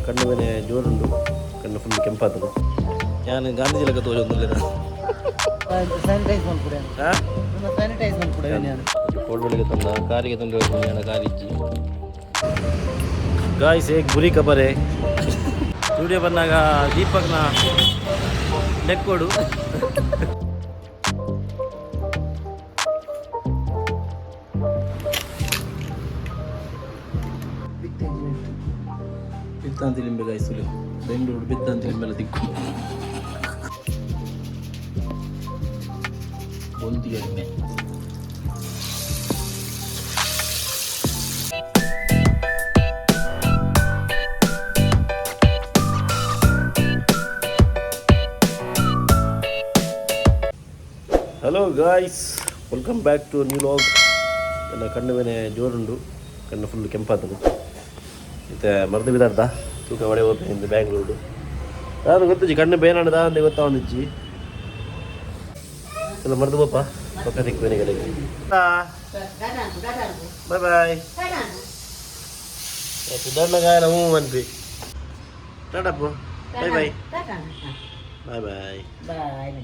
ಕಣ್ಣು ಬೇನೆ ಜೋರುಂಡು, ಕಣ್ಣು ಫುಲ್ ಕೆಂಪಾತದು. ಯಾನು ಗಾಂಧೀಜಿ ಲೆಕ್ಕ ತೋಜೊಂದುಲ್ಲೆರ್. ಸ್ಯಾನಿಟೈಸ್ ಮಲ್ಪುಡೆ. ಆ. ಸ್ಯಾನಿಟೈಸ್ ಮಲ್ಪುಡೆ ನಾನು. ಕೋಡ್ಬಳಿಗೆ ತಂದ ಕಾರಿಗೆ ತಂದು ಹೇಳ್ತೀನಿ, ಕಾರಿಜ್ಜಿ. ಗಾಯ್ಸ್, ಏಕ್ ಬುರಿ ಖಬರ್ ಹೇ. ಸ್ಟುಡಿಯೋ ಬಂದಾಗ ದೀಪಕ್ನ ಲೆಕ್ಕೋಡು. ಬಿತ್ತಂತ ಲಿಂಬೆ ಗಾಯ್ಸ್, ಬೆಂಗಳೂರು ಬಿತ್ತಂತ ಲಿಂಬೆಲ್ಲ ದಿಕ್ಕು ಒಂದು ಎಣ್ಣೆ. Hello guys, welcome back to new vlog. ನನ್ನ ಕಣ್ಣು ಬೇನೆ ಜೋರುಂಡು, ಕಣ್ಣು ಫುಲ್ ಕೆಂಪಾತದು. ಇತ್ತೆ ಮರ್ದು ಬಿದಾರ್ದ ತೂಕ ಒಡೆ ಹೋಗ್ತೀನಿ ಬ್ಯಾಂಗ್ಳೂರು. ನಾನು ಗೊತ್ತುಜಿ ಕಣ್ಣು ಬೇನಂಡದ ಅಂದೆ ಗೊತ್ತಾವಂದಿಜ್ಜಿ. ಎಲ್ಲ ಮರ್ದು ಬೋಪ ಪಕ್ಕ ದಿಕ್ಕು ಬೇನೆ. Bye bye. ಸುಧಾರಣ ಗಾಯನ ಹ್ಞೂ ಅನ್ಪಿ. ಟಾಟಪ್ಪ, bye bye bye bye. Bye.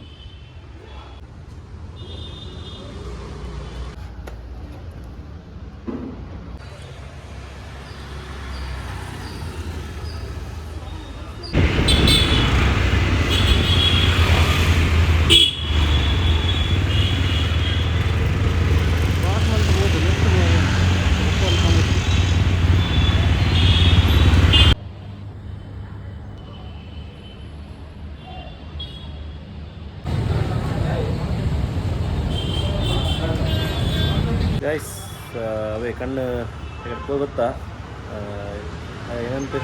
Guys, ಅವೇ ಕಣ್ಣು ಗೊತ್ತಾ ಏನಂತ,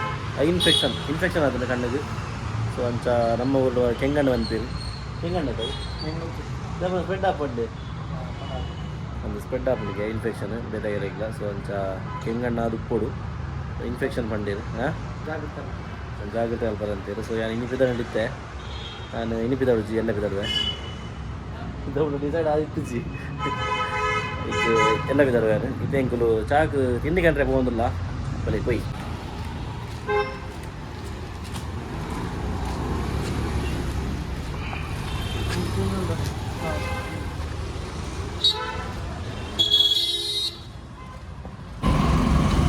ಇನ್ಫೆಕ್ಷನ್ ಇನ್ಫೆಕ್ಷನ್ ಆತಂಡ ಕಣ್ಣಿಗೆ. ಸೊ ಅಂಚ ನಮ್ಮ ಊರು ಕೆಂಗಣ್ಣು ಬಂತೀರಿ. ಕೆಂಗಣ್ಣು ನಮ್ಮ ಸ್ಪ್ರೆಡ್ ಆಪಂಡು, ಒಂದು ಸ್ಪ್ರೆಡ್ ಆಪುಂಡಿಗೆ ಇನ್ಫೆಕ್ಷನ್ ಬೇರೆ ಇರಗಿಲ್ಲ. ಸೊ ಅಂಚ ಕೆಂಗಣ್ಣ ಅದು ಉಪ್ಪೊಡು ಇನ್ಫೆಕ್ಷನ್ ಪಂಡೀರು. ಹಾಂ, ಜಾಗ್ರತೆ ಅಲ್ಪ ಅಂತೀರಿ. ಸೊ ನಾನು ಇನಿ ಪಿದಾಡಿತ್ತೆ, ನಾನು ಇನಿ ಪಿದಾಡುಜಿ, ಎಲ್ಲ ಪಿದಾಡುವೆ. ಇದು ಡಿಸೈಡ್ ಆದಿತ್ತುಜಿ ಇಕ್ ಎಲ್ಲ ಪಿದಾಡುವೆ. ಇತ್ತೆ ಎಂಕುಲು ಚಾಕ್ ತಿಂಡಿ ಕಂಡ್ರೆ ಪೋವೊಂದುಲ್ಲ ಬಲೆ ಪೊಯ್.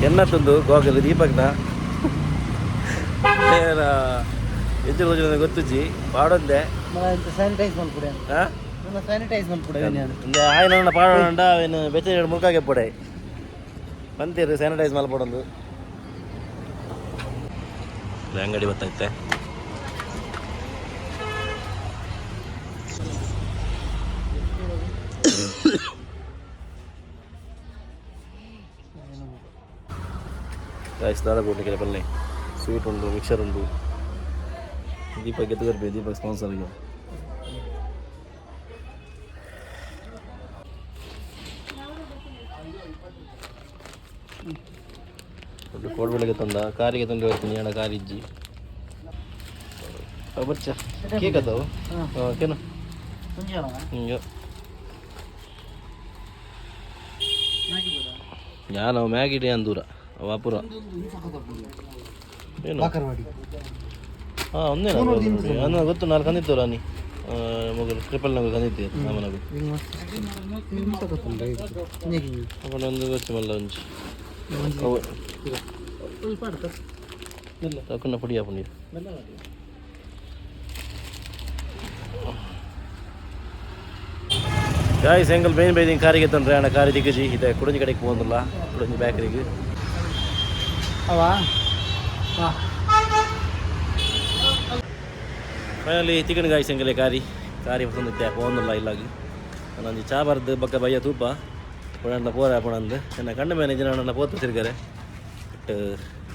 ಎನ್ನತ್ತೊಂದು ಗೋಗಲ್ ದೀಪಕ್ನ ಎಂಚ ಗೊತ್ತುಜ್ಜಿ ಪಾಡೊಂದೆ. ಸ್ಯಾನಿಟೈಸ್ ಮಲ್ಪುಡೆ. ಆ. ಸ್ಯಾನಿಟೈಸ್ ಮಲ್ಪುಡೆ ನಾನು. ಇಂದೆ ಆಯ್ನ ಪಾಡೋಣ, ಅವೇನು ಬೆಚ್ಚ ಮುಲ್ಕಾಗೆ ಪೊಡೆ ಬಂತೀರಿ, ಸ್ಯಾನಿಟೈಸ್ ಮಲ್ಪಡೊಂದು. ಅಂಗಡಿ ಬತ್ತೈತೆ. ಗಾಯ್ಸ್, ದಾದ ಬೋಟ್ ಪಲ್ಲೆ ಸ್ವೀಟ್ ಉಂಡು, ಮಿಕ್ಸರ್ ಉಂಡು. ದೀಪಕ್ ಎತ್ತು ಬರ್ಬೇಕು, ದೀಪಕ್ ಸ್ಪಾನ್ಸರ್ಗೆ. ಕೋಡ್ಬೆಳಗ್ಗೆ ತಂದ ಕಾರಿಗೆ ತಂದು ಬರ್ತೀನಿ ಅಣ್ಣ, ಕಾರಿಜ್ಜಿ. ಬಚ್ಚ ಕೇಕ್ ಅದಾವು. ಓಕೆನಾ? ಹಿಂಗೆ ಯಾನ್ ಅವು ಮ್ಯಾಗಿ ಅಂದೂರ ಅವು ಅಪುರ ಏನು. ಬಾಕರ್ವಾಡಿ. ಹಾಂ, ಒಂದೇ ನಾನು ಗೊತ್ತು. ನಾಲ್ಕು ಕಂದಿತ್ತು ರಾನಿ ಮಗಲು ಟ್ರಿಪಲ್ ನಗು ಕಂದಿತ್ತು ನಮ್ಮನಗು. ಅಪ್ಪನ ಒಂದು ಗೊತ್ತು ಮಲ್ಲ ಒಂಜಿ ಅವು ತಕೊಂಡ ಪುಡಿ ಹಾಕೊಂಡು. ಗಾಯ್ಸ್, ಎಂಗಲ್ ಬೇನ್ ಬೈದಿನ ಕಾರಿಗೆ ತಂದ್ರೆ ಅಣ್ಣ ಕಾರಿ ದಿಕ್ಕಜಿ. ಇದೆ ಕುಡಂಜಿ ಕಡೆಗೆ ಪೋಂದಿಲ್ಲ, ಕುಡಂಜಿ ಬೇಕರಿಗೆ. ಅವಾ. ಫೈನಲಿ ತಿಕಣ್ ಗಾಯ್ಸ್, ಎಂಗಲೆ ಕಾರಿ ಕಾರಿ ಪಸಂದಿತ್ತೆ ಪೋಂದಿಲ್ಲ. ಇಲ್ಲಾಗಿ ನಾನೊಂಜಿ ಚಾ ಬರ್ದು ಬಕ್ಕ ಬಯ್ಯ ತೂಪ ಪುಣಂಡ ಪೋರೆ ಪುಣಂದು. ಎನ್ನ ಕಣ್ಣು ಮೇಲೆ ಜನ ನನ್ನ ಪೋತು ತಿರ್ಗರೆ ಬಟ್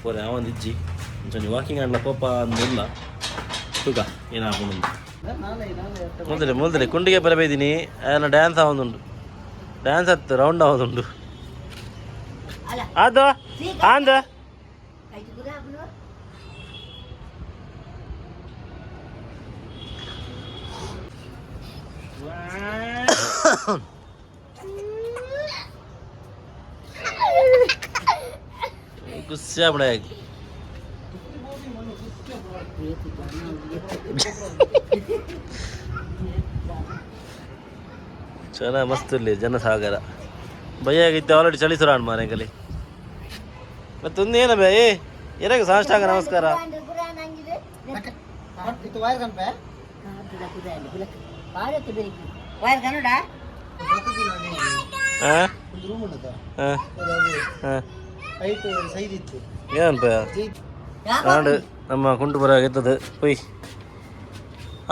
ಪೋರೆ ಅವೊಂದು ಇಜ್ಜಿ. ಒಂಚೊಂಜಿ ವಾಕಿಂಗ್ ಆಂಡ್ಲ ಪೋಪ ಅಂದಿಲ್ಲ. ತೂಕ ಏನಾಪುಂಡು. ಮೊದಲೇ ಮೊದಲೇ ಕುಂಡಿಗೆ ಬರಬೇದಿನಿ. ಅದನ್ನ ಡ್ಯಾನ್ಸ್ ಆವೊಂದುಂಡು, ಡ್ಯಾನ್ಸ್ ಹತ್ತು ರೌಂಡ್ ಆವೊಂದುಂಡು. ಅದು ಆಂದ ಖುಷಿ ಆಪುಂಡು. ಜನ ಮಸ್ತ್ ಇಲ್ಲಿ ಜನಸಾಗರ. ಭಯ ಆಗಿತ್ತು, ಆಲ್ರೆಡಿ ಚಳಿ ಸುರಾಣ್ ಮಾರೆ ಕಲಿ. ಮತ್ತೊಂದು ಏನ ಬೇ ಏ ಏನಾಗ ಸಾಷ್ಟಾಂಗ ನಮಸ್ಕಾರ. ವೈರ್ ಕನ್ಪೆ. ಹಾ. ಒಂದು ರೂಮ್ ಉಂಟದ. ಹಾ ಹಾ. ಹೈಟ್ ಸೈಜ್ ಇತ್ತು. ಏನಪ್ಪ ಆಂಡ್ ನಮ್ಮ ಕುಂಟು ಬರ ಎತ್ತದು ಪೊಯ್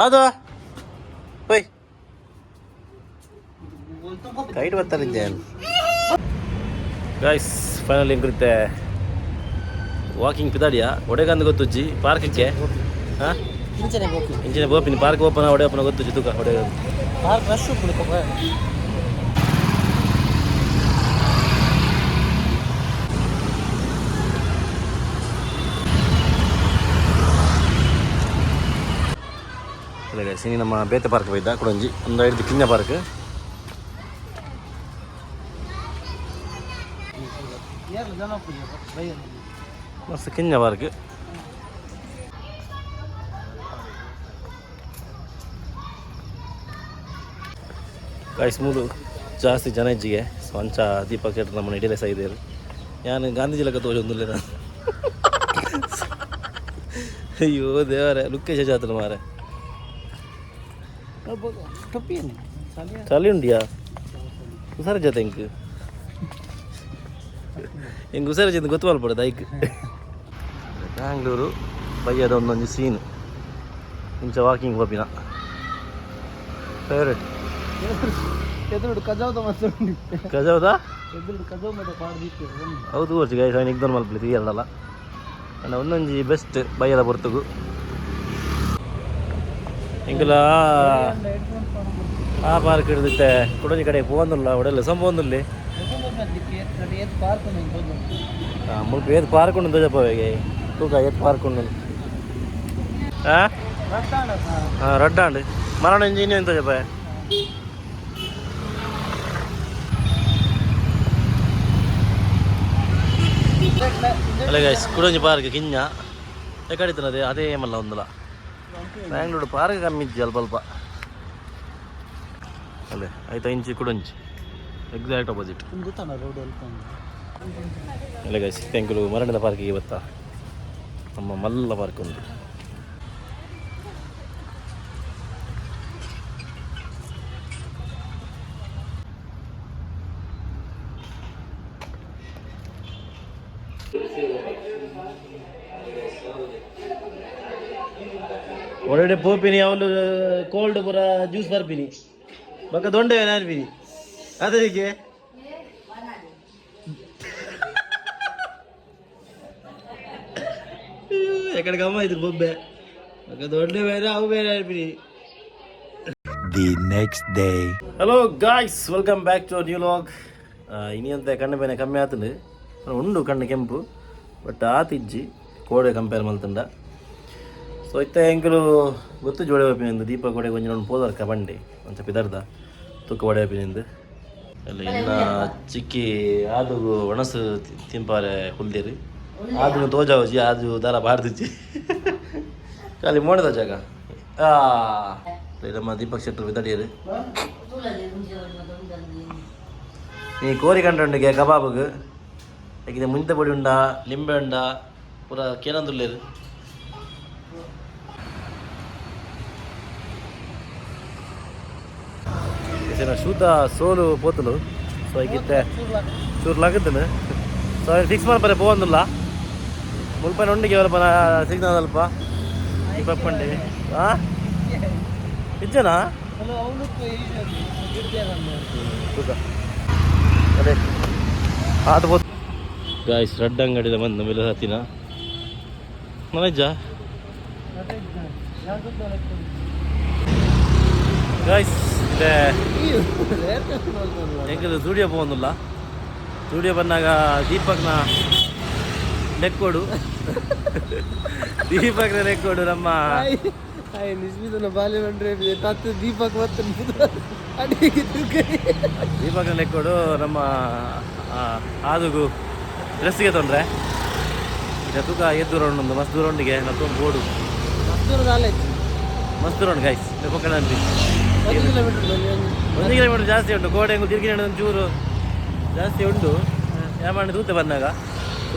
ಅದು ಪೊಯ್ ಕೈಟ್ ಬರ್ತಾರೆ. ಗಾಯ್ಸ್, ಫೈನಲ್ ಹೆಂಗಿರುತ್ತೆ ವಾಕಿಂಗ್ ಪಿದಾಡಿಯಾ ಒಡೆಗಂದು ಗೊತ್ತುಜ್ಜಿ ಪಾರ್ಕಕ್ಕೆ. ಹಾಂ. ಇಂಚನೆ ಬೋಕಿ. ಇಂಚಿನ ಬೋಪಿನಿ ಪಾರ್ಕ್ ಓಪನ್ ಒಡೆ ಓಪನ್ ಗೊತ್ತುಜ್ಜಿ ತೂಕ ಒಡೆ. ಪಾರ್ಕ್ ರಶ್ ಉಪ್ಪುಂಡು ಪಾಪ. ಇಲ್ಲ ಗೈಸ್, ಇನಿ ನಮ್ಮ ಬೇತೆ ಪಾರ್ಕ್ ಹೋಯ್ದ ಕುಡಂಜಿ ಒಂದು ಐದು ಕಿಂಜ ಪಾರ್ಕ್. ಏರ್ಲ ಜನ ಉಪ್ಪುಜಿ ಬೈಯ್. ಮಸ್ತ್ ಕಿಂಜ ಪಾರ್ಕ್. ಗೈಸ್, ಮೂಲು ಜಾಸ್ತಿ ಜನ ಇಜ್ಜಿಗೆ. ಸೊ ಅಂಚ ದೀಪಕ್ ಶೆಟ್ಟರ್ ನಮ್ಮನ್ನ ಇಡೀ ಸೈದೇರು. ಯಾನು ಗಾಂಧೀಜಿ ಲೆಕ್ಕ ತೋಜೊಂದುಲ್ಲೆ ನಾನು. ಅಯ್ಯೋ ದೇವರೇ, ಲುಕ್ಕೇಶ ಜಾತ್ರೆ ಮಾರೆ. ಟೊಪ್ಪಿ ಏನು? ಚಳಿ ಉಂಡಿಯಾ? ಹುಷಾರು ಜೊತೆ ಇಂಕ್ ಎಂಕ್ ಹುಷಾರು ಜೊತೆ ಗೊತ್ತು ಮಲ್ಪಡೋದು ಐಕ್. ಬ್ಯಾಂಗ್ಳೂರು ಬಯ್ಯದ ಒಂದೊಂದು ಸೀನ್. ಇಂಚ ವಾಕಿಂಗ್ ಹೋಪಿನ ಫೇವ್ರೇಟ್. ಎದುರುಡು ಕಜಾವ್ದ ಮತ್ತೆ ಉಂಡು. ಕಜೌದಾ? ಎದುರುಡು ಕಜಾವ್ ಮತ್ತೆ ಪಾಡ್ದಿತ್ತು. ಹೌದು ವರ್ಷ ಗೈಸ್, ಅವನು ಇಗ್ದೋನ್ ಮಲ್ಪಲಿ ತೀಯಲ್ಲ. ಅಂಡ ಒಂದೊಂಜಿ ಬೆಸ್ಟ್ ಬಯ್ಯದ ಪೊರ್ತುಗು ಎಂಕುಲ ಆ ಪಾರ್ಕ್ ಹಿಡಿದಿತ್ತೆ. ಕುಡೊಂಜಿ ಕಡೆ ಪೋವೊಂದುಲ್ಲ, ಒಡೆಲ್ಲ ಸಂಪೊಂದುಲ್ಲೆ. ಪಾರ್ಕ್. ಮುಲ್ಪ ಏತ್ ಪಾರ್ಕ್ ಉಂಡು ತೋಜಪ್ಪಗೆ ತೂಕ, ಏತ್ ಪಾರ್ಕ್ ಉಂಡು. ಆ ಹಾಂ, ರಡ್ಡಾಂಡ್ ಮರಣ ಇಂಜಿನಿಯರ್ ತೋಜಪ್ಪ. ಅಲ್ಲ ಗೈಸ್, ಕುಡೊಂಜಿ ಪಾರ್ಕ್ ಕಿಂಜ ಎಕಡಿತನದೆ ಅದೇ ಮಲ್ಲ ಒಂದಲ. ಬ್ಯಾಂಗ್ಳೂರು ಪಾರ್ಕ್ ಕಮ್ಮಿ ಇಜ್ಜಿ ಅಲ್ಪ ಅಲ್ಪ ಅಲ್ಲೇ ಆಯ್ತಾ. ಇಂಚಿ ಕುಡೊಂಜಿ ಎಕ್ಸಾಕ್ಟ್ ಅಪೋಸಿಟ್. ಗೊತ್ತಾನ ರೋಡ್ ಅಲ್ಪ. ಅಲ್ಲ ಗೈಸ್, ತೆಂಕುಲು ಮರಣಿದ ಪಾರ್ಕಿಗೆ ಬತ್ತಾ. ನಮ್ಮ ಮಲ್ಲ ಪಾರ್ಕ್ ಒಂದು. ಒಳಗಡೆ ಪೋಪಿನಿ ಅವಳು ಕೋಲ್ಡ್ ಪೂರ ಜ್ಯೂಸ್ ಬರ್ಪಿನಿ ಬೊಕ್ಕ ದೊಂಡೆ ಅನ್ಪಿನಿ ಅದಕ್ಕೆ. ಎಕಡೆ ಗಮ್ಮ ಇದು ಬೊಬ್ಬೆ ಬೊಕ್ಕ ದೊಡ್ಡ ಬೇರೆ ಅವು ಬೇರೆ ಅನ್ಪಿನಿ. The next day. Hello guys, welcome back to new vlog. ಇನಿ ಅಂತ ಕಣ್ಣು ಬೇನೆ ಕಮ್ಮಿ ಆತಂಡು. ಉಂಡು ಕಣ್ಣು ಕೆಂಪು, ಬಟ್ ಆತಿಜ್ಜಿ ಕೋಡೆ ಕಂಪೇರ್ ಮಲ್ತುಂಡ. ಸೊ ಇತ್ತೆ ಎಂಕುಲು ಗೊತ್ತು ಜೋಡೆ ಒಪ್ಪಿನಿಂದು ದೀಪ ಕೋಡೆ ಒಂಜಿ ಒಂದು ಪೋದರ್ಕ ಬಂಡಿ ಒಂಚ ಪಿದರ್ದ ತೂಕ ಒಡೆ ಒಪ್ಪಿನಿಂದು. ಅಲ್ಲಿ ಇನ್ನ ಚಿಕ್ಕಿ ಆದು ಒಣಸು ತಿಂಪಾರೆ ಹುಲ್ದಿರಿ. ಆದು ತೋಜಾವಜಿ ಆದು ದಾರ ಬಾರ್ದಿಜ್ಜಿ, ಖಾಲಿ ಮೋಡದ ಜಾಗ. ಆ ನಮ್ಮ ದೀಪಕ್ ಶೆಟ್ಟರ್ ಬಿದಡಿಯರು. ನೀ ಕೋರಿ ಕಂಡುಂಡಿಗೆ ಕಬಾಬ್ಗೆ ಯಾಕಿದೆ ಮುಂತೆ ಪೊಡಿ ಉಂಡಾ, ಲಿಂಬೆ ಉಂಡಾ, ಪೂರ ಕೇನಂದುಲ್ಲೇರು. ಶೂತ ಸೋಲು ಪೋತುಲು. ಸೊ ಐಕಿತ್ತೆ ಚೂರು ಲಗತ್ತನು. ಸೊ ಫಿಕ್ಸ್ ಮಲ್ಪರೆ ಪೋವೊಂದುಲ್ಲ. ಮುಲ್ಪನ ಉಂಡಿಗೆ ಅವಲ್ಪ ಸಿಗ್ನಲ್ ಅಲ್ಪ ಪಪ್ಪಂಡಿ. ಹಾಂ, ಇಜ್ಜನಾ? ತೂಕ ಅದೇ ಆತು ಪೋತು. ಗಾಯ್ಸ್, ರಡ್ಡ್ ಅಂಗಡಿದ ಬಂದು ಮೇಲೆ ಹತ್ತಿನ ಮನಜ್ಜ. ಗಾಯ್ಸ್, ಇದೆ ಎಂಕಲು ಸ್ಟುಡಿಯೋ ಪೋವೊಂದುಲ್ಲ. ಸ್ಟುಡಿಯೋ ಬಂದಾಗ ದೀಪಕ್ನ ಲೆಕ್ಕೋಡು, ದೀಪಕ್ನ ಲೆಕ್ಕೋಡು ನಮ್ಮ ನಿಸ್ಮಿತನ ಬಾಲ್ಯ ಬಂದ್ರೆ ತತ್ತು ದೀಪಕ್ ಮತ್ತು ಅಡಿಗೆ. ದೀಪಕ್ನ ಲೆಕ್ಕೋಡು ನಮ್ಮ ಆದುಗು ಡ್ರೆಸ್ಸಿಗೆ ತೊಂದರೆ. ಈಗ ತೂಕ ಏತ್ ದೂರ ಉಂಡು ಮಸ್ತ್ ದೂರ ಉಂಡಿಗೆ ನಾ ಬೋಡು. ಮಸ್ತ್ ದಾಲ. ಮಸ್ತ್ ದೂರ ಉಂಡು ಗೈಸ್, ಪೊಕ್ಕಣ. 1 ಕಿಲೋಮೀಟರ್. 1 ಕಿಲೋಮೀಟರ್ ಜಾಸ್ತಿ ಉಂಟು. ಕೋಡೆ ತಿರುಗಿ ಒಂಚೂರು ಜಾಸ್ತಿ ಉಂಟು. ಯಾಮಂಡ ತೂತೆ ಬಂದಾಗ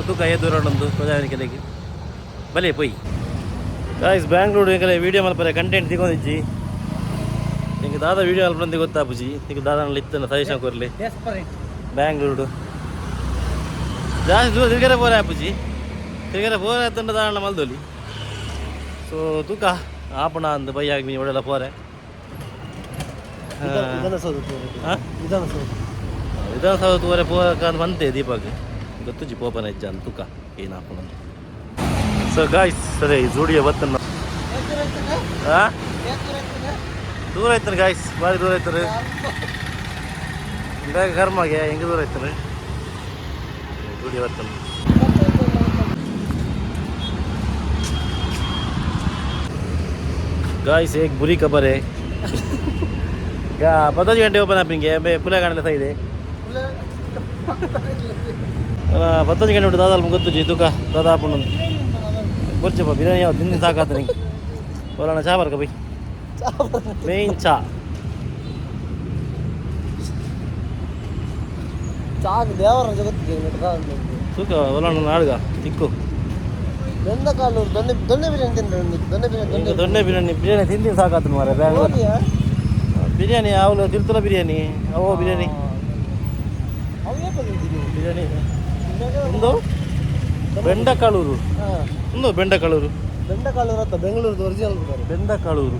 ತೂಕ ಏತ್ ದೂರ ಉಂಟು ಕೆಲಗೆ ಬಲೆ ಪೊಯ್. ಗಾಯ್ಸ್, ಬ್ಯಾಂಗ್ಳೂರು ಎಂಕಲೆ ವೀಡಿಯೋ ಮಲ್ಪರೆ ಕಂಟೆಂಟ್ ತಿಕ್ಕೊಂದಿಜ್ಜಿ. ನಿಂಗೆ ದಾದ ವೀಡಿಯೋ ಮಲ್ಪಂದು ಗೊತ್ತಾಪುಜಿ. ನಿಂಗೆ ದಾದ ಇತ್ತನ ಸಜೆಷನ್ ಕೊರ್ಲಿ. ಡೆಸ್ಪರೇಟ್. ಬ್ಯಾಂಗ್ಳೂರು ಜಾಸ್ತಿ ದೂರ ತಿರ್ಗರೆ ಪೋರೆ ಆಪುಜಿ. ತಿರ್ಗರೆ ಪೋರೆ ಆತಂಡ ದಾಣ ಮಲ್ದೊಲಿ. ಸೊ ತೂಕ ಆಪಣ ಅಂದ್ ಬೈಯಾಗಿ ಮೀ ಒಡೆಲ್ಲ ಪೋರೆ. ವಿಧಾನಸೌಧ. ಹಾ? ವಿಧಾನಸೌಧ. ವಿಧಾನಸೌಧ ತೂವರೆ ಪೋಕ ಅಂತ ಬಂತೆ ದೀಪಕ್. ಗೊತ್ತುಜಿ ಪೋಪನ ಇಜ್ಜ ಅಂತ. ತೂಕ ಏನು ಆಪಣ. ಸೊ ಗಾಯ್ಸ್, ಸರಿ, ಜೂಡಿಯೋ ಬತ್ತನ್ನ. ಹಾ, ದೂರ ಆಯ್ತಾನೆ ಗಾಯ್ಸ್, ಭಾರಿ ದೂರ ಆಯ್ತಾರೆ. ಬೇಗ ಕರ್ಮಗೆ ಹೆಂಗೆ ದೂರ ಆಯ್ತಾನೆ. ಜೂಡಿಯೋ ಬತ್ತನ. गाइस, एक बुरी खबर है. 10 ಗಂಟೆ ಓಪನ್ ಆಪಿಂಗೆ ಪುಲೆ ಕಾಣಲೆ ಇದೆ. 10 ಗಂಟೆ ಉಂಟು. ದಾದಾ ಗೊತ್ತುಜಿ. ತೂಕ ದಾದಾ ಆಪುಂಡು. ಬೊರ್ಚಪ್ಪ, ಬಿರಿಯಾನಿ ಯಾವ್ದು ತಿಂದು ಸಾಕಾತ ನಿಂಗೆ. ಬೋಲಣ್ಣ, ಚಾ ಬರ್ಕ ಬೈ, ಮೇನ್ ಚಾ. ಚಾಕ್ ದೇವರ ಜಗತ್ತಿಗೆ. ತೂಕ ಒಲಣ್ಣ ನಾಡ್ಗ ತಿಕ್ಕು. ಬೆಂದಕಾಲು ದೊನ್ನೆ ದೊನ್ನೆ ಬಿರಿಯಾನಿ ತಿಂದ್ರೆ, ದೊನ್ನೆ ಬಿರಿಯಾನಿ. ಈಗ ದೊನ್ನೆ ಬಿರಿಯಾನಿ, ಬಿರಿಯಾನಿ ತಿಂದು ಸಾಕಾತು ಮಾರೆ ಬ್ಯಾಂಗ್ಳೂರ್. ಹೋದಿಯಾ? ಬಿರಿಯಾನಿ ಅವಳು ತಿರ್ತಲ ಬಿರಿಯಾನಿ ಅವೋ ಬಿರಿಯಾನಿ. ಅವು ಏಪ ತಿಂತೀನಿ? ಬಿರಿಯಾನಿ ಒಂದು ಬೆಂಡಕಾಳೂರು. ಒಂದು ಬೆಂಡಕಾಳೂರು. ಬೆಂಡಕಾಳೂರು ಅಂತ ಬೆಂಗಳೂರದ್ದು ಒರಿಜಿನಲ್ ಬಿಡ್ತಾರೆ. ಬೆಂದಕಾಳೂರು.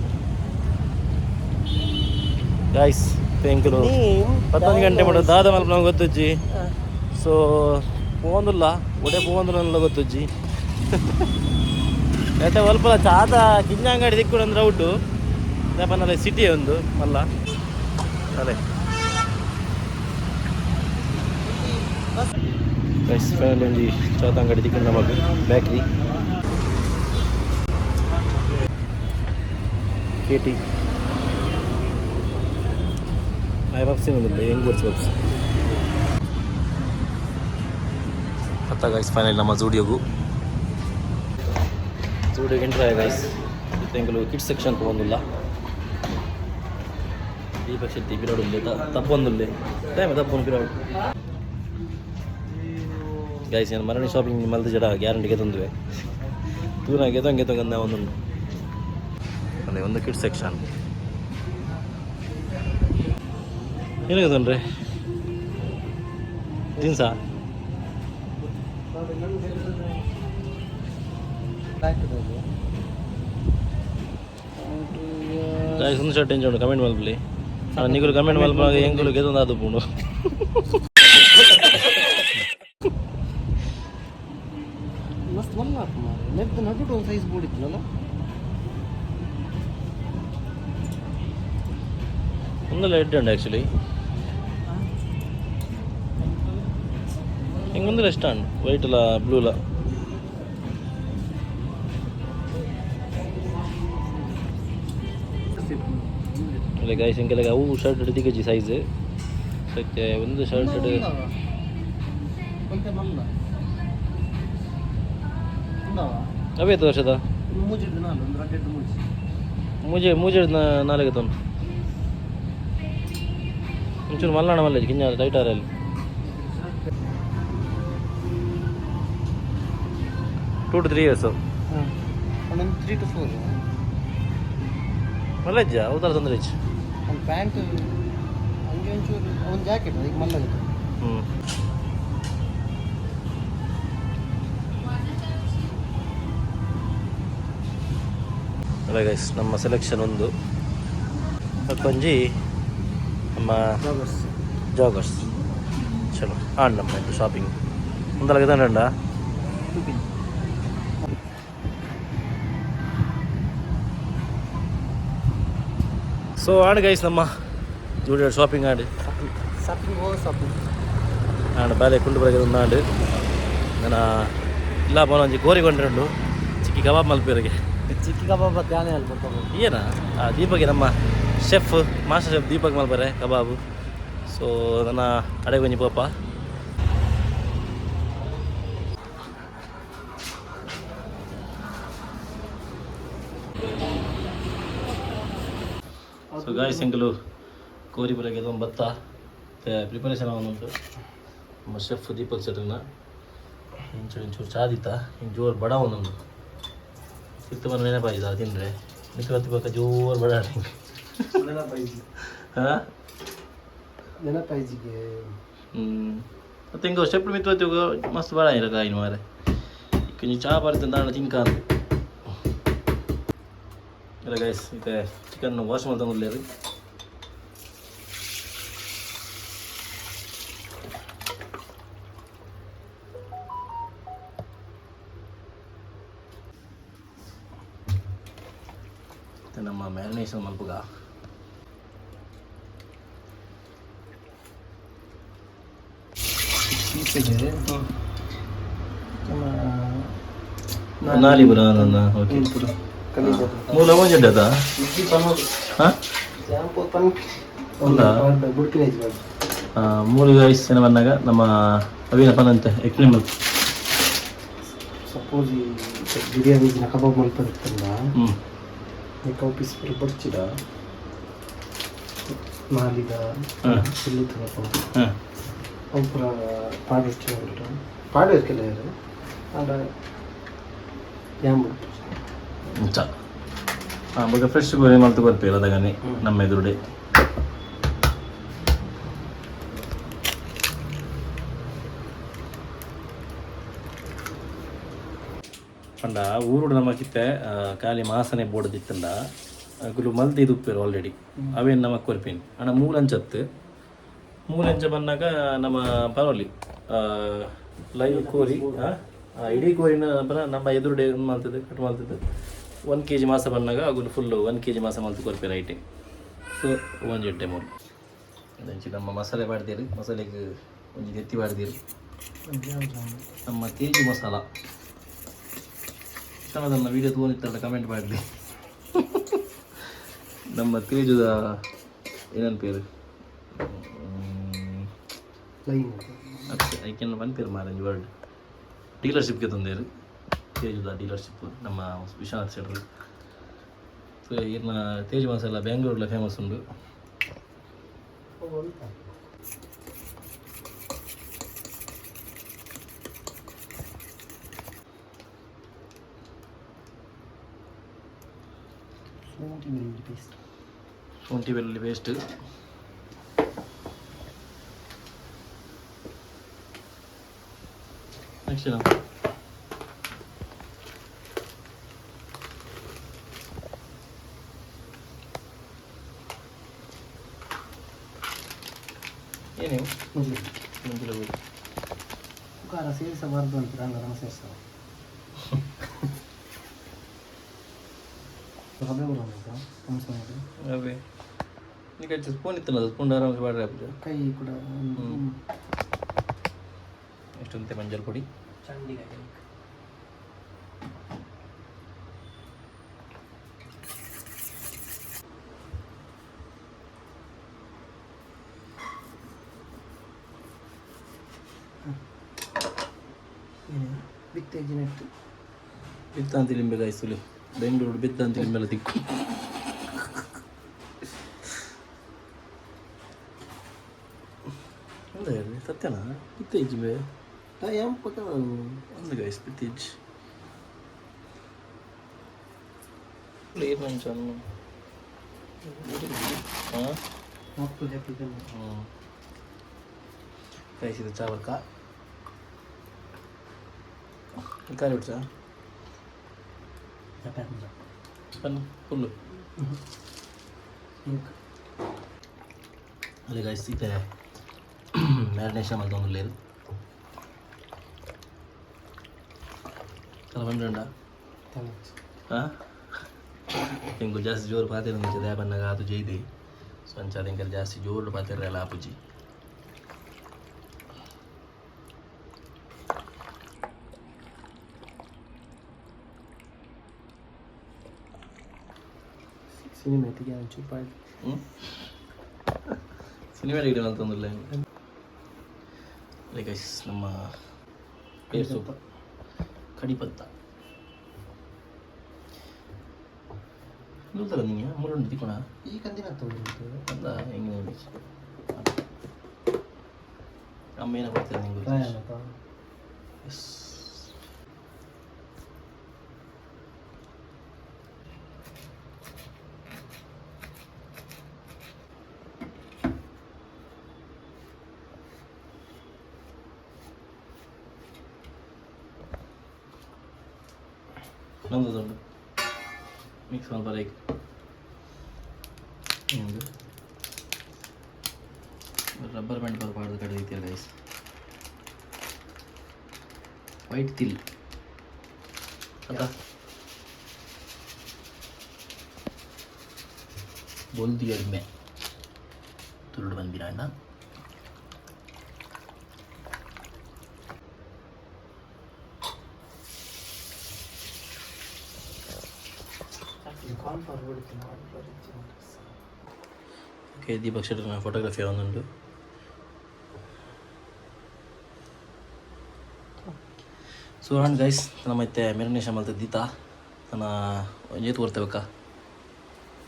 ಗಾಯ್ಸ್, ಎಂಕುಲು 10 ಗಂಟೆ ಮಾಡ ದಾದ ಮಲ್ಪ ನಮ್ಗೆ ಗೊತ್ತುಜ್ಜಿ. ಸೊ ಪೋಂದುಲ್ಲ, ಒಡೆ ಪೋಂದುಲ್ಲ ಗೊತ್ತುಜ್ಜಿ. ಯಾಕೆ ಒಲ್ಪಲ ಚಾದ ಕಿಂಜ ಅಂಗಡಿ ತಿಕ್ಕುಡು ಅಂದ್ರೆ ಔಟು. ದಾಪನಲ್ಲ ಸಿಟಿ ಒಂದು ಮಲ್ಲ ಅಲ್ಲೇ. ಗೈಸ್, ಫೈನಲ್ ಒಂಜಿ ಚಾತ ಅಂಗಡಿ ತಿಕ್ಕುಂಡು ನಮಕ್, ಬೇಕ್ರಿ ಕೆ ಟಿ. ಪಪ್ಸ್ ಒಂದಿಲ್ಲ ಹೆಂಗ್ ಬರ್ಸಿ ಪಪ್ಸ್ ಅತ್ತ. ಗೈಸ್, ಫೈನಲ್ ನಮ್ಮ ಜೂಡಿಯೋಗು ಜೂಡಿಯೋಗೆ ಎಂಟ್ರ್ ಆಯ ಗೈಸ್. ಎಂಕುಲು ಕಿಡ್ಸ್ ಸೆಕ್ಷನ್ ಪೋವೊಂದುಲ್ಲ. ದೀಪಕ್ ಶೆಟ್ಟಿ ಪಿರವುಡುಲ್ಲೆ, ತಪ್ಪೊಂದುಲ್ಲೆ, ಟೈಮ್ ತಪ್ಪೊಂದು ಪಿರವುಡು. ಗೈಸ್, ಏನು ಮರಣಿ ಶಾಪಿಂಗ್ ಮಲ್ದ ಜಡ ಗ್ಯಾರಂಟಿ ಗೆತೊಂದುವೆ. ತೂನ ಗೆತೊಂಗೆ ಗೆತೊಂಗಂದ ಒಂದುಂಡು. ಅದೇ ಒಂದು ಕಿಡ್ಸ್ ಸೆಕ್ಷನ್. ಏನು ಗೆತೊಂಡ್ರೆ? ಜೀನ್ಸಾ? ಹಾಕಿರೋದು. ಗಾಯ್ಸ್, ಒಂದು ಶರ್ಟ್ ಎಂಚ ಉಂಡು ಕಮೆಂಟ್ ಮಲ್ಪಲಿ. ನಿಗುಲು ಕಮೆಂಟ್ ಮಲ್ಪುನಾಗ ಎಂಕುಲು ಗೆತೊಂದು ಆದುಪ್ಪುಂಡು. ಮಸ್ತ್ ಮಲ್ಲ ಹಾಕು ಮಾರ್ರೆ. ನೆಟ್ದು ನಡುಟು ಒಂದು ಸೈಜ್ ಬೋರ್ಡ್ ಇತ್ತಲ್ಲ. ಒಂದಲ್ಲ ಎಡ್ಡೆ ಉಂಡು ಆ್ಯಕ್ಚುಲಿ. ಹಿಂಗೆ ಒಂದಲ್ಲ ಇಷ್ಟ ಉಂಡು, ವೈಟ್ ಅಲ್ಲ ಬ್ಲೂಲ. ಇಲ್ಲ ಗಾಯ್ಸ್, ಎಂಕೆಲ್ಲ ಅವು ಶರ್ಟ್ ತಿಕ್ಕಜಿ ಸೈಜ್. ಸಕ್ಕೆ ಒಂದು ಶರ್ಟ್. ಒಂತೆ ಮಲ್ಲ ಉಂಡವ. ಅವೇತು ವರ್ಷದ? ಒಂದು ಮೂಜಿಡ್ದು ನಾಲ್, ಒಂದು ರಡ್ಡೆಡ್ದು ಮೂಜಿ. ಮೂಜೆ ಮೂಜೆ ನಾಲ್ಕು ತೊಂದು ಒಂಚೂರು ಮಲ್ಲಾಣ ಮಲ್ಲ ಕಿಂಜ ಟೈಟ್ ಆರಲ್ಲಿ. 2 ಟು 3 ಇಯರ್ಸು. ಹಾಂ, ಒಂದೊಂದು 3 ಟು 4. ಮಲ್ಲಜ್ಜ ಅವತಾರ ತೊಂದರೆ ಹೆಚ್ಚು. ಒಂದು ಪ್ಯಾಂಟ್ ಹಂಗೆ ಒಂಚೂರು, ಒಂದು ಜಾಕೆಟ್ ಈಗ ಮಲ್ಲಾಗುತ್ತೆ. ಹ್ಞೂ. ಅಲ್ಲ ಗೈಸ್, ನಮ್ಮ ಸೆಲೆಕ್ಷನ್ ಒಂದು ಒಂಜಿ ನಮ್ಮ ಜಾಗರ್ಸ್. ಜಾಗರ್ಸ್. ಚಲೋ ಆಂಡ್ ನಮ್ಮ ಇದು ಶಾಪಿಂಗ್ ಒಂದಲ್ಲ ದಂಡ. ಟು. ಸೊ ಆಂಡ್ ಗೈಸ್, ನಮ್ಮ ಜೂಡಿಯೋ ಶಾಪಿಂಗ್ ಆಂಡ್. ಶಾಪಿಂಗ್ ಓ ಶಾಪಿಂಗ್. ಆಂಡ್ ಬಾಲೆ ಕುಂಡು ಬರಗೆ ಒಂದು ಆಂಡ್. ನನ್ನ ಇಲ್ಲ ಪೋನ ಒಂಜಿ ಕೋರಿ ಕೊಂಡ್ರುಂಡು, ಚಿಕ್ಕಿ ಕಬಾಬ್ ಮಲ್ಪಿರಿಗೆ. ಚಿಕ್ಕಿ ಕಬಾಬ್ ಧ್ಯಾನ ಅಲ್ಲಿ ಬರ್ತಾವೆ. ಏನ ಆ ದೀಪಕ್ಕೆ, ನಮ್ಮ ಶೆಫ್, ಮಾಸ್ಟರ್ ಶೆಫ್ ದೀಪಕ್ ಮಲ್ಪರೆ ಕಬಾಬು. ಸೊ ನನ್ನ ಅಡೆ ಒಂಜಿ ಪೋಪ. ಸೊ ಗಾಯ್ಸ್, ಎಂಕಲು ಕೋರಿ ಬರಕ್ಕೆ ಒಂದು ಬತ್ತ ಪ್ರಿಪರೇಷನ್ ಆವೊಂದುಂಟು. ನಮ್ಮ ಶೆಫ್ ದೀಪಕ್ ಶೆಟ್ರನ ಇಂಚೂರು ಇಂಚೂರು ಚಾದಿತ್ತ ಹಿಂಗೆ ಜೋರು ಬಡ ಒಂದೊಂದು ಸಿಕ್ತು ಬಂದ ನೆನಪಾಯಿದ ತಿಂದರೆ ಮಿತ್ರ ಹತ್ತಿ ಪಕ್ಕ ಜೋರು ಬಡ. ನೆನಪಾಯಿಜಿ. ಹಾಂ. ನೆನಪಾಯಿಜಿಗೆ. ಹ್ಞೂ, ಮತ್ತೆ ಹಿಂಗೆ ಸ್ಟೆಪ್ ಮಿತ್ರ ಮಸ್ತ್ ಬಡ ಇರ ಕಾಯಿನ ಮಾರೆ. ಕೊಂಚ ಚಾ ಬರ್ತದೆ ದಾಣ ತಿನ್ಕಾನು ಇಲ್ಲ. ಗೈಸ್, ಇತ್ತೆ ಚಿಕನ್ ವಾಶ್ ಮಲ್ತೊಂದುಲ್ಲೆರ್. ಇತ್ತೆ ನಮ್ಮ ಮ್ಯಾರಿನೇಷನ್ ಮಲ್ಪುಗ. ಪೀಸಿಗೆ ನಮ್ಮ ನಾಲಿ ಪುರ. ಓಕೆ. ಕಲೀಜ. ಮೂಲ ಒಂಜೆಡ್ಡದ. ಇಜ್ಜಿ ಪನ್ನೊಂದು. ಹಾಂ. ಶಾಂಪೂ ಪನ್. ಉಂದಾ? ಬುಡ್ಪಿನ ಇಜ್ಜಿ. ಮೂಲು ಗೈಸ್ ಬಂದಾಗ ನಮ್ಮ ಅವಿನ ಪನಂತೆ ಎಕ್ಸ್ಪ್ಲೇನ್ ಮಲ್ಪು. ಸಪೋಸ್ ಈ ಬಿರಿಯಾನಿ ಇಜ್ಜಿನ ಕಬಾಬ್ ಮಲ್ಪದಿತ್ತಲ್ಲ, ಹ್ಞೂ ಅವು ಪೀಸ್ ಪೂರ ಬಡ್ಚಿಡ ನಾಲಿದ ಸಿಲ್ಲು ತನಕ ಹಾಂ ಅವು ಪೂರ ಪಾಡು ಉಂಟು. ಪಾಡು ಇರ್ಕೆಲ್ಲ ಆಂಡ ಯಾನ್ ಬುಡ್ಪು. ಚ ಹಾಂ, ಬೊಕ ಫ್ರೆಶ್ ಕೋರಿ ಮಲ್ತು ಕೊರ್ಪೇರು ಅದಗನೆ ನಮ್ಮ ಎದುರುಡೆ. ಪಂಡ ಊರುಡು ನಮ್ಮ ಕಿತ್ತೆ ಖಾಲಿ ಮಾಸನೆ ಬೋಡದಿತ್ತಂಡ ಅಗುಲು ಮಲ್ತಿ ಉಪ್ಪೇರು ಆಲ್ರೆಡಿ, ಅವೇನು ನಮಕ್ ಕೊರ್ಪೇನು. ಅಣ್ಣ, ಮೂಲಂಚತ್ತು ಮೂಲಂಚ ಬಂದಾಗ ನಮ್ಮ ಪರವಲ್ಲಿ ಲೈವ್ ಕೋರಿ ಆ, ಆ, ಇಡೀ ಕೋರಿನ ಪನ ನಮ್ಮ ಎದುರುಡೆ ಮಲ್ತದೆ, ಕಟ್ ಮಲ್ತದೆ. 1 ಕೆಜಿ ಮಾಸ ಬಂದಾಗ ಅಗುಲು ಫುಲ್ಲು 1 ಕೆಜಿ ಮಾಸ ಮಲ್ತು ಕೊರ್ಪೇರು ಐಟೆ. ಸೊ ಒಂಜಿ ಎಡ್ಡೆ ಮೂಲು ಅಂಚಿ ನಮ್ಮ ಮಸಾಲೆ ಪಾಡ್ದೇರು. ಮಸಾಲೆಗೆ ಒಂಜಿ ತೆತ್ತಿ ಪಾಡ್ದೇರು. ನಮ್ಮ ತೇಜು ಮಸಾಲ ಇಷ್ಟವಾದನ್ನ ವೀಡಿಯೋ ತಗೊಂಡಿತ್ತಲ್ಲ, ಕಮೆಂಟ್ ಮಾಡಲಿ. ನಮ್ಮ ತೇಜುದ ಏನನ್ ಪೇರು? ಲೈನ್. ಐಕೆನ್ ಪನ್ಪೇರು ಮಾರಂಜಿ ವರ್ಡ್. ಡೀಲರ್ಶಿಪ್ಗೆ ತಂದೇರು, ತೇಜುದ ಡೀಲರ್ಶಿಪ್ ನಮ್ಮ ವಿಶ್ವನಾಥ್ ಶೆಟ್ರು. ಸೊ ಇರ್ನ ತೇಜ್ ಮಸಾಲ ಬೆಂಗಳೂರಲ್ಲಿ ಫೇಮಸ್ ಉಂಟು. ಶುಂಠಿ ಬೆಳ್ಳುಳ್ಳಿ ಪೇಸ್ಟ್. ಶುಂಠಿ ಬೆಳ್ಳುಳ್ಳಿ ಪೇಸ್ಟ್. ನೆಕ್ಸ್ಟ್ ಏನು? ಏನೇ? ಮುಂಚೆ. ಮುಂಚಿನ ಹೋಗಿ. ಖಾರ ಸೇರಿಸಬಾರ್ದು ಅಂತ ನಮ್ಮ ಸೇರಿಸವ ಹಬೆ ಬರೋದು ಅಂಶ ಮಾಡಿ. ಅವೇ ಈಗ ಸ್ಪೂನ್ ಇತ್ತಲ್ಲ, ಸ್ಪೂನ್ ಆರಾಮ್ಸೆ ಮಾಡ್ರೆ ಹಾಕುದು. ಕೈ ಕೂಡ. ಎಷ್ಟಂತೆ ಮಂಜಲ್ ಪುಡಿ. ಚಂಡಿಗೆ. ಬಿತ್ತೇಜಿನೆಟ್ಟು. ಬಿತ್ತಂತಿ ಲಿಂಬೆ ಕಾಯಿಸುಲಿ. ಬೆಂಗಳೂರು ಬಿತ್ತಂತಿ ಲಿಂಬೆಲ್ಲ ತಿಕ್ಕು. ಎಂತ ಹೇಳಿ ಸತ್ಯನಾ? ಬಿತ್ತೇಜ್ ಬೇ. ಏಂ ಪಕ್ಕ. ಒಂದು ಗೈಸ್, ಬಿತ್ತೇಜ್ ಏನು ಮಂಚ? ಹಾಂ. ಮಕ್ಕಳು ಹ್ಯಾಪಿ. ಹ್ಞೂ ಗೈಸ್, ಇದು ಚಾವರ್ಕ ಖಾಲಿ ಬಿಡ್ಸಾ ಬನ್ನಿ ಫುಲ್ಲು. ಅಲ್ಲಿ ಗೈಸ್, ಇತ್ತೆ ಮ್ಯಾರಿನೇಷನ್ ಮಲ್ತೊಂದುಲ್ಲೆರ್. ಚಲ ಬಂದ್ರಂಡ. ಹಾಂ, ಎಂಕುಲು ಜಾಸ್ತಿ ಜೋರು ಪಾತೆರ ಮುಂಚೆ ಬನ್ನಗ ಆತು ಜೈದೆ. ಸೊ ಅಂಚಾದ ಎಂಕಲ್ ಜಾಸ್ತಿ ಜೋರು ಪಾತೆರ ಆಪುಜಿ. ಸಿನಿಮ್ಯಾಟಿಕ್ ಒಂಚೂರು ಪಾಡ್. ಹ್ಞೂ, ಸಿನಿಮಾಟಿಕ್ ಮಲ್ತೊಂದುಲ್ಲೆ. ಗೈಸ್, ನಮ್ಮ ಪೇರ್ ಸೂಪ್, ಕಡಿಪತ್ತ. ದೂತರ ನಿಂಗೆ ಮುಳ್ಳುಂಡು ತಿಕ್ಕೋಣ. ಈ ಕಂದಿನ. ಅಲ್ಲ, ಹೆಂಗೆ ಅಮ್ಮ ಏನ ಕೊಡ್ತಾರೆ ನಿಂಗೆ? ಎಸ್. ನಂದು ದೊಡ್ಡ ಮಿಕ್ಸ್ ಮಲ್ಪರೆ. ಒಂದು ರಬ್ಬರ್ ಬ್ಯಾಂಡ್ ಬರಬಾರ್ದು ಕಡೆ ಐತಿ ಗೈಸ್. ವೈಟ್ ತಿಲ್ ಅಕ್ಕ ಬೊಲ್ದು ಎಡ್ಮೆ ತುರುಡು ಬಂದಿರ ಅಣ್ಣ. ಕಾರ್ನ್ಫ್ಲವರ್ ಬಿಡ್ತೀನಿ. ಓಕೆ, ದೀಪಕ್ ಶೆಟ್ಟರ್ನ ಫೋಟೋಗ್ರಫಿ ಒಂದುಂಟು. ಸೊ ಹಾಂ ಗೈಸ್, ನಮ್ಮ ಮತ್ತೆ ಮೆರಿನೇಷನ್ ಮಲ್ತ ದೀತಾ ತನ್ನ ಒಂಜೇತು ಕೊಡ್ತೇವಕ್ಕ.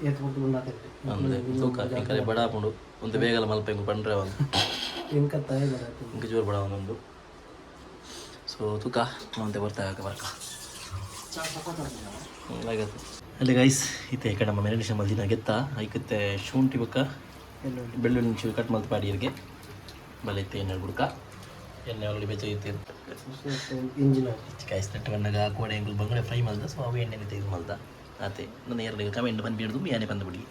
ಏತ್ ಬಿಟ್ಟು ಉಂಡಾತಿರ್ತಿ. ಅಂದ್ರೆ ತೂಕ ಎಂಕಲೆ ಬಡ ಆಪುಂಡು. ಒಂದು ಬೇಗಲ ಮಲ್ಪ ಎಂಕು ಪಂಡ್ರೆ ಒಂದು. ಎಂಕ ತಾಯಿ ಬರತ್ತೆ. ಇಂಕ ಜೋರು ಬಡ ಒಂದೊಂದು. ಸೊ ತೂಕ ಮತ್ತೆ ಬರ್ತಾ ಬರ್ಕ. ಆಗತ್ತೆ ಅಲ್ಲಿ ಗೈಸ್. ಇತ್ತೆ ಈ ಕಡೆ ನಮ್ಮ ಮೆರಿನೇಷನ್ ಮಲ್ದಿನ ಗೆತ್ತ ಐಕತ್ತೆ ಶುಂಠಿ ಬೊಕ್ಕ ಬೆಳ್ಳುಳ್ಳಿ ಚೂರು ಕಟ್ ಮಲ್ತ್ ಪಾಡಿಯರಿಗೆ ಬಲೆ. ಇತ್ತೆ ಎಣ್ಣೆ ಬುಡ್ಕ. ಎಣ್ಣೆ ಆಲ್ರೆಡಿ ಬೆಚ್ಚ ಇತ್ತೆ. ಇಂಜಿನ. ಗೈಸ್, ನೆಟ್ ಬಂದಾಗ ಕೋಡೆ ಎಂಕುಲು ಬಂಗಡೆ ಫ್ರೈ ಮಲ್ದ. ಸೊ ಅವು ಎಣ್ಣೆ ಇದು ಮಲ್ದ ಆತೆ. ನನ್ನ ಎರಡು ಕಮೆಂಟ್ ಬಂದು ಬಿಡ್ದು ಯಾನೆ ಬಂದು ಬಿಡಿ.